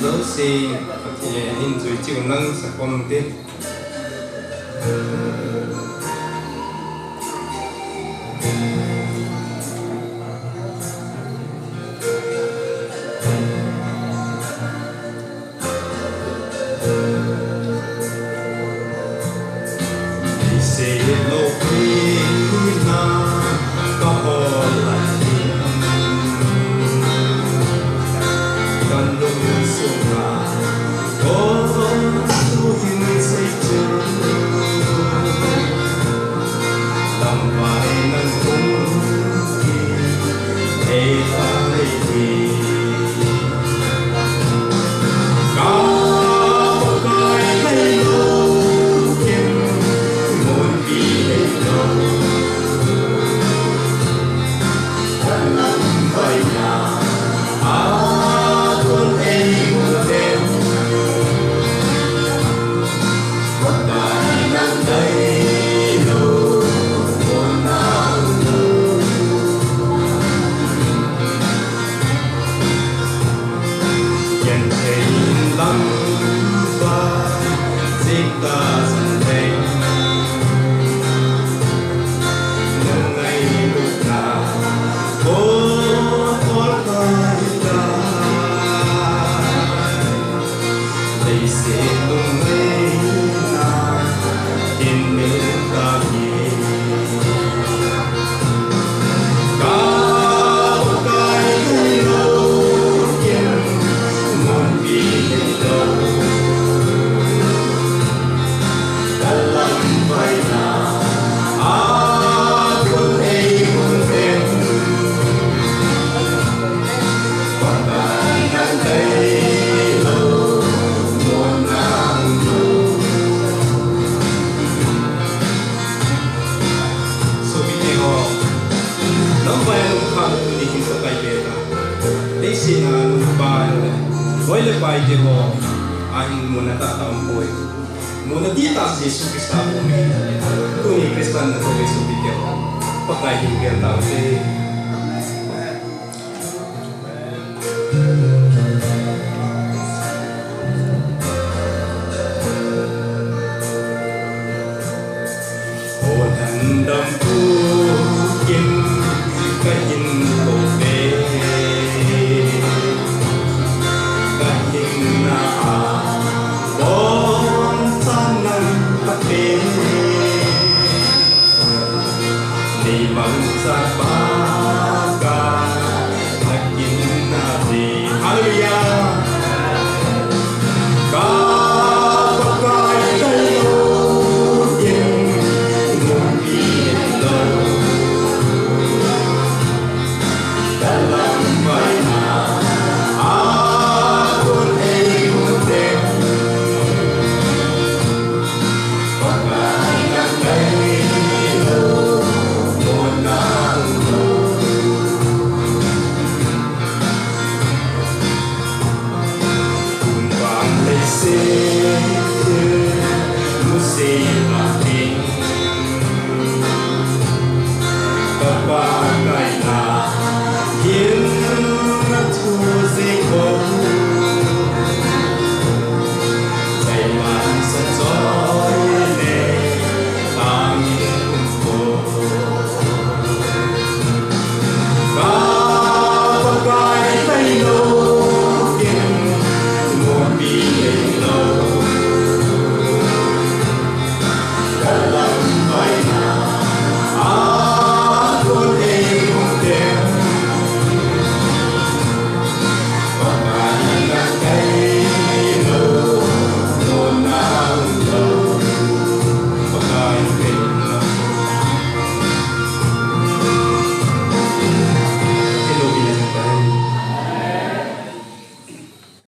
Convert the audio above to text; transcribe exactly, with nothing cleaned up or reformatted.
Jouse, Pathen in jui cheh un lang sakhom te. Sopite ho, nangho vai lungkhat tuni hin Pakai ve ta. Leiset a nungpa le, boi le pai te ho, ahin muna tah tah umpoi. Muna dihtah Jesu Christa ume. Tuni Christian natoh ve sopite ho, Pakai hin vel tau hite.